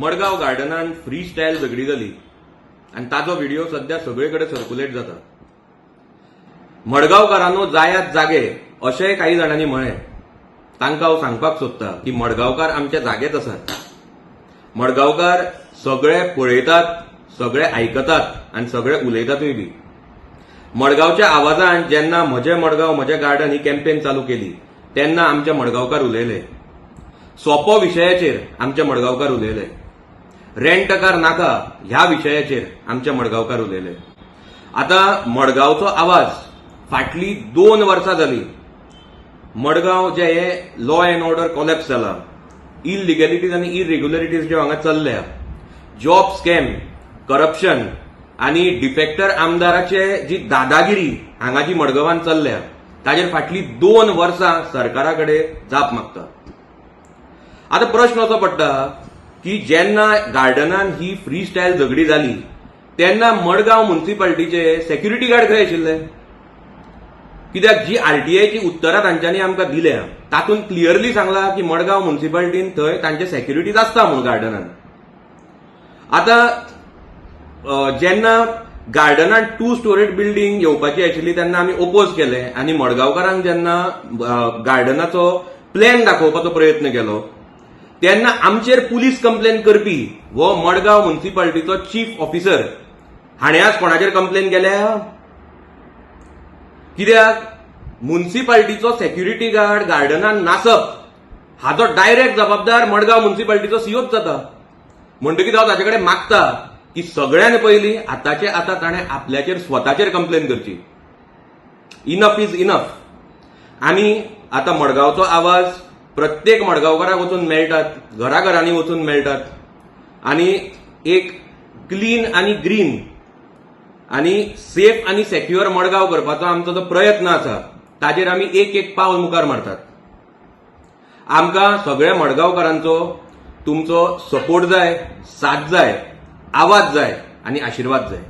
Madgaon गार्डनान free style झगडी जाली आनी ताजो व्हिडिओ सध्या सगळे कडेन सर्क्युलेट जाता. मडगांवकारांनो, जायात जागे अशेंय काही जाणांनी म्हळें. तांकां हांव सांगपाक सोदता की मडगांवकार आमच्या जागेच आसात. मडगांवकार सगळे पळयतात, सगळे आयकतात आनी सगळे उलयतातूय बी. मडगांवच्या आवाजान जेन्ना "म्हजें मडगांव, म्हजें गार्डन" ही कॅम्पेन चालू केली तेन्ना आमचे मडगांवकार उलयले. सोपो विशयाचेर आमचे मडगांवकार उलयले. रेंटकार नाका ह्या विशयाचेर आमचे मडगांवकार उलयले. आतां मडगांवचो आवाज फाटली 2 वर्सां जाली, मडगांव जे हे लॉ अँड ऑर्डर कॉलॅप्स जाला, इलिगॅलिटीज आनी इरेग्युलरिटीज ज्यो हांगा चल्ल्या, जॉब स्कॅम, करप्शन आनी डिफेक्टर आमदाराचे जी दादागिरी हांगा जी मडगांवान चल्ल्या, ताजेर फाटली 2 वर्सां सरकारा कडेन जाप मागता. आतां प्रश्न असो पडटा की जेन्ना गार्डनान ही फ्री स्टायल झगडी जाली तेन्ना मडगांव मुन्सिपाल्टीचे सेक्युरिटी गार्ड खंय आशिल्ले? कित्याक जी आरटीआयची उत्तरां तांच्यांनी आमकां दिल्या तातूंत क्लियरली सांगला की मडगांव मुन्सिपाल्टीन थंय तांचे सेक्युरिटीज आसता म्हणून गार्डनान. आतां जेन्ना गार्डनान टू स्टोरेज बिल्डींग येवपाची आशिल्ली तेन्ना आमी ओपोज केले आनी मडगांवकारांक जेन्ना गार्डनाचो प्लॅन दाखोवपाचो प्रयत्न केलो तेन्ना आमचेर पुलीस कंप्लेन करपी हो मडगांव मुन्सिपाल्टीचो चीफ ऑफिसर हाणें आज कोणाचेर कंप्लेन केल्या? कित्याक मुन्सिपाल्टीचो सेक्युरिटी गार्ड गार्डनान नासप हाचो डायरेक्ट जबाबदार मडगांव मुन्सिपाल्टीचो सीओच जाता. म्हणटकीच हांव ताचे कडेन मागता की सगळ्यान पयलीं आतांचे आतां ताणें आपल्याचेर स्वताचेर कंप्लेन करची. Enough is enough. आनी आतां मडगांवचो आवाज प्रत्येक मडगांवकाराक वचून मेळटात, घराघरांनी वचून मेळटात आनी एक क्लीन आनी ग्रीन आनी सेफ आनी सेक्युअर मडगांव करपाचो आमचो जो प्रयत्न आसा ताजेर आमी एक एक पावल मुखार मारतात. आमकां सगळ्या मडगांवकारांचो तुमचो सपोर्ट जाय, साथ जाय, आवाज जाय आनी आशिर्वाद जाय.